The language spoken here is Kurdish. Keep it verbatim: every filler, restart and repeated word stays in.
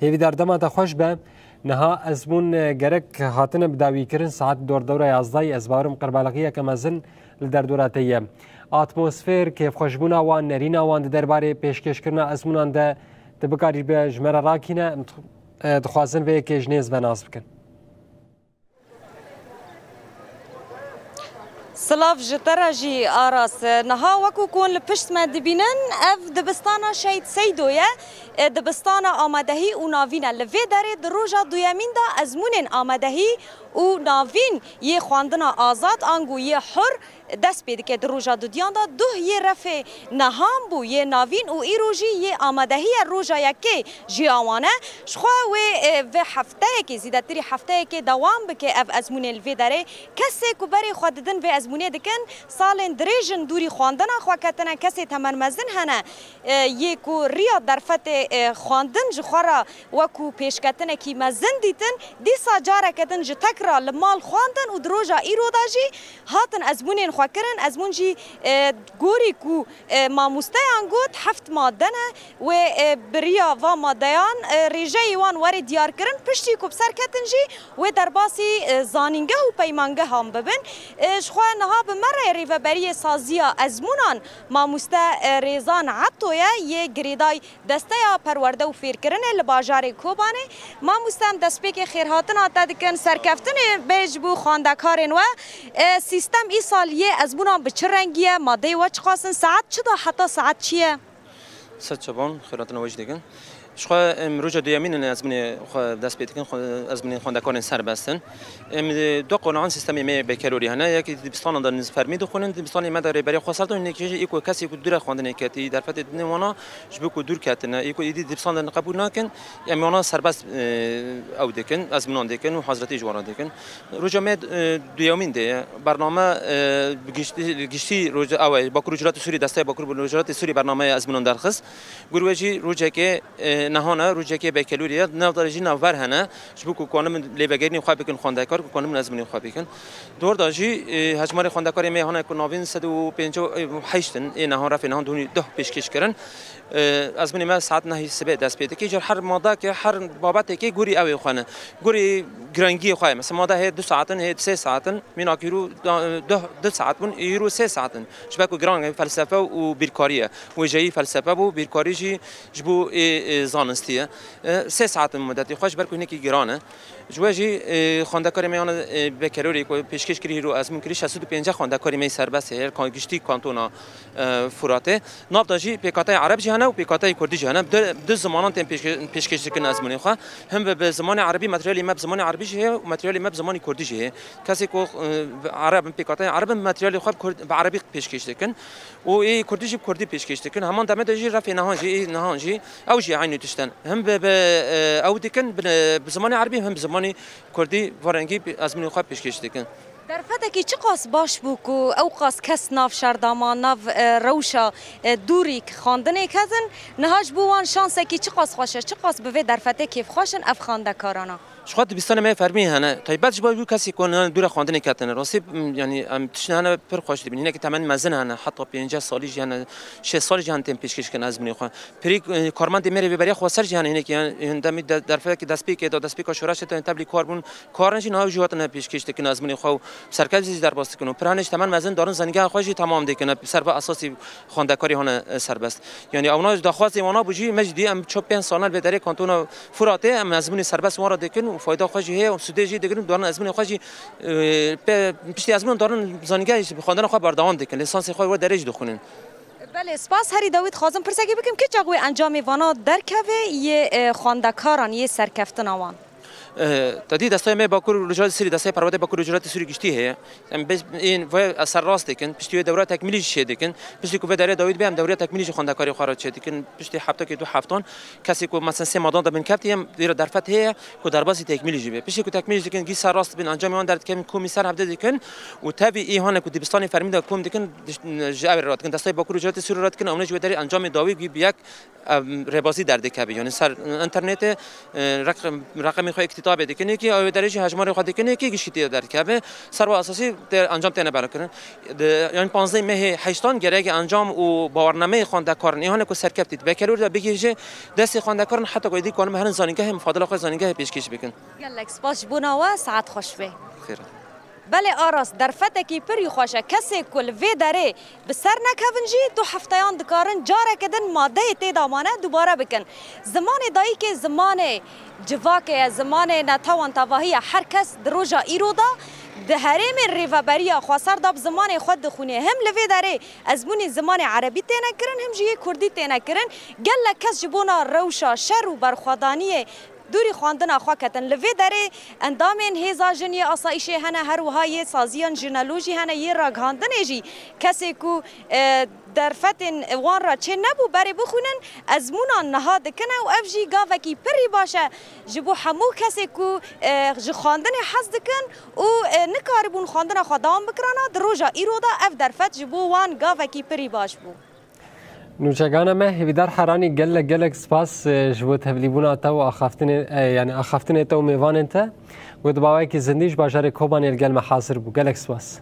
Hêvîdar dema te xweş be. Niha ezmûn, e, gerek hatine bidawîkirin, saet dor dewra yazdayî, ez bawerim qirbalixiyeke mezin li derdora te ye. Atmosfêr, kêfxweşbûna wan, nerîna wan di derbarê pêşkêşkirina ezmûnan de tu bikarî be ji me re rakîne, em dix-, e, dixwazin vê yekê ji nêz ve nas bikin. Silav ji te re jî, Aras. Niha wekû ku hûn li pişt me dibînin, ev dibistana Şehîd Seydo ye. E, dibistana amadehî û navîn e. Li vê derê di roja duyemîn de ezmûnên amadehî û navîn yê xwendina azad ango yê hur dest pê dike. Di roja dudiyan de duh yê refê nehan bû, yê navîn û îro jî yê amadehî ye, roja yekê jiya wan e. Ji xwe wê, e, vê hefteyekê, zîdetirî hefteyekê dewam bike ev ezmûnên li vê derê. Kesê ku berê xwe didin vê ezmûnê dikin, salên dirêj in dûrî xwendina xwe ketine, kesê temenmezin hene, e, yê ku riya derfetê, e, xwendin ji xwe re wekû pêşketinekî mezin dîtin, dîsa careke din ji tekra li mal xwendin û di roja îro de jî hatin ezmûnên xwe kirin. Ezmûn jî, e, gorî ku, e, mamosteyan got heft madde ne, wê, e, bi riya va maddeyan, e, rêjeyê wan were diyarkirin, piştî ku bi ser ketin jî wê derbasî, e, zanîngeh û peymangehan bibin. E, ji xwe niha bi me re rêveberiyê saziya ezmûnan mamoste, e, Rêzan Etto ye, yê girêday Desteya Perwerde û Fêrkirinê li bajarê Kobanê. Mamoste, em destpêkê xêrhatina te dikin. Serkeftinê bê ji bo xwendekarên we. E, sîstem îsal yê ezmûnan bi çi rengî ye? Madeyê we çiqas in? Saet çi da heta saet çi ye? Sed çavan, xêrhatina we jî dikin. Ji xwe em roja duyemîn in ezmûnê xwe dest pê dikin, xwe, ezmûnên xwendekarên serbest in. Em, e, du qonaxan sîstemê me bekelorî hene. Yekî dibistanan de niz fermî dixwînin, dibistanê me de rêberiya xweser dixwînin, yekî jî ê ku kesê ku dûre xwendinê ketî, derfetê dinê wana ji bo ku dûr ketine, ê ku êdî dibistanan de qebûl nakin, em wana serbest, e, ew dikin, ezmûnan dikin û hazretî ji wana dikin. Roja me, e, duyemîn de ye. Bername, e, bi giştî, giştî roja ew e, Bakur û Rojhilatê Sûrî, Desteya Bakur û Rojhilatê Sûrî bernameya ezmûnan derxist. Gor we jî rojekê, e, nehan e, rojekê bekelûrî ye. Nav de jî navber hene. Ji bo ku kanibin lêvegerînê xwe bikin xwendekar, ku kanibin ezmûnê xwe bikin. Di wir de jî, e, hejmarê xwendekarê me hene ku navîn sed û pêncî û heşt in, ê nehan refê nehan dûnî duh pêşkêş kirin. E, ezmûnê me saet nehê sibê dest pê dike. Ji her madakê, her babetekê gorî ew ê xwe ne. Gorî girengiyê xwe ye. Mesela mada hê du saet in, hê sê saet in, mînak îro da-, duh, du saet bûn, îro sê saet in. Ji ber ku giran e, felsefe û bîrkarî ye. Wêjeyî felsefe bû, bîrkarî jî ji bo ê, ê zanistî ye. E, sê saet in mudetê xwe, ji ber ku hinekî giran e. Ji we jî, e, xwendekarê me yana, e, bekelorî ku pêşkêş kirî hîro ezmûn kirî, şeş sed û pêncî xwendekarê me yê serbest heye, ka-, giştî kantona, e, Furatê. Nav de jî pêkateyê ereb jî hene û pêkateyê kurdî jî hene. Bi du, du zimanan tên pêşke-, pêşkêş dikin ezmûnê xwe. Him bi, bi zimanê erebî, materyalê me bi zimanê erebî jî heye û materyalê me bi zimanê kurdî jî heye. Kesê ku, e, bi ereb in, pêkateyê ereb in, materyalê xwe bi kurd-, bi erebî pêşkêş dikin. Û ê kurdî jî bi kurdî pêşkêş dikin. Heman demê de jî refê nehan jî, ê nehan jî, ew jî eynî tişt in. Him bi, bi, e, ew dikin, bi, bi zimanê erebî, him bi zimanê kurdî, va rengî pê-, ezmûnê xwe pêşkêş dikin. Derfetekî çiqas baş bû ku ew qas kes nav şerdama, nav, e, rewşa, e, dûrî xwendinê ketin. Niha ji bo wan şansekî çiqas xweş e, çiqas bi vê derfetê kêfxweş in ev xwendekarana. Ji xwe dibistanê me fermî hene. Taybet ji bo wî kesî ku hene dûre xwendinê ketine. Rastî, m, yanî em tiştine hene pir xweş dibînin. Hinekî temenî mezin hene, heta pêncî salî jî hene, şêst salî jî hene tên pêşkêşkirin ezmûnê xwe. Pirî, e, karmendê me rê vêberiya xweser jî hene hinekî, yanî hindemî de-, derfekî destpêkê de, destpêka şoreşê de tevlî kar bûn. Karin jî niha jî hatine pêşkêş dikin ezmûnê xwe û serkevtî jî derbas dikin û pir hene ji temen mezin darin zanîngeha xwe jî temam dikin. Ser vê esasî xwendekarî hane, e, serbest. Yanî ewna ji daxwazê wana bû jî, me jî dî em ço pênc salan vê derê kantona Furatê em ezmûnê serbest wan re dikin û fayda xwe jî heye û sûdê jî digirin, darin ezmûnê xwe jî, e, pe-, piştî ezmûnan darin zanîngehê jî xwendina xwe berdewam dikin, lîsansê xwe wê derê jî dixwînin. Belê, spas. Herî dawî dixwazim pirsekê bikim, kê çax wê encamê vana derkeve yê, e, xwendekaran, yê serkeftina wan? E, te dî destayê me Bakur û Rojhilatê Sûrî, destayê perwerdê Bakur û Rojhilatê Sûrî giştî heye. Em bê-, ên vê eser rast dikin, piştî wê dewra tekmîlî jî çê dikin. Piştî ku vê derê dawî dibe, em dewriya tekmîlî jî xwendekarê xwe re çê dikin. Piştî heftekê du heftan, kesê ku mesela sê madan de bin kevtî, em vê re derfet heye ku derbasî tekmîlî jî be. Piştî ku tekmîlî jî dikin, gî ser rast dibin, encamê wan derdikin, komî ser hevdê dikin û tevî ê hane ku dibistana fermî de kom dikin, diş-, ji ev re re dikin. Destayê Bakur û Rojhilatê Sûrî re dikin, ewne ji wê derê encamê dawî gî bi yek, em, rêbazî derdikeve. Yanî ser înternetê, e, req-, reqemê xwe yekî Tabê dikin, yekî ew derê jî hejmarê xwe dikin, yekî giştî tê derdikeve. Serva esasî tê, encam têne belkirin. Di, yani panzdeh mehê heştan gerek encam û bawernameyê xwendekarin ê hane ku serkevtî dibe kerûr de bigihîje destê xwendekarin heta ku êdî kanin herin zanîngehê mifadila xwe zanîngehê pêşkêş bikin. Gelek spas ji bona we, saet xweş be. Xêr. Belê Aras, derfetekî pirî xweş e. Kesê ku li vê derê bi ser nekevin jî du hefteyan dikarin careke din madeyê tê de mane dubare bikin. Zimanê dayikê zimanê civakê ye, zimanê netewan tevahî ye. Her kes di roja îro de di herêmên rêveberiya xweser de bi zimanê xwe dixwîne. Him li vê derê ezmûnê zimanê erebî têne kirin, him jî yê kurdî têne kirin. Gelek kes ji bona rewşa şer û berxwedaniyê dûrî xwendina xwe ketin. Li vê derê endamên hêza jin yê asayîşê hene, her wiha yê saziyan jineolojî hene, yê ragihandinê jî. Kesê ku, e, derfetên wan re çê nebû berê bixwînin, ezmûnan niha dikine û ev jî gavekî pirî baş e ji bo hemû kesê ku, e, ji xwendinê hez dikin û, e, nikaribûn xwendina xwe dewam bikirana, di roja îro de ev derfet ji bo wan gavekî pirî baş bû. Nûçegana me, Hêvîdar Heranî, gelek, gelek spas, e, ji bo tevlîbûna te û axaftinê, e, yani axaftinê te û mêvanên te. Got bawayekî zindî ji bajarê Kobanê li gel me hazir bû. Gelek spas.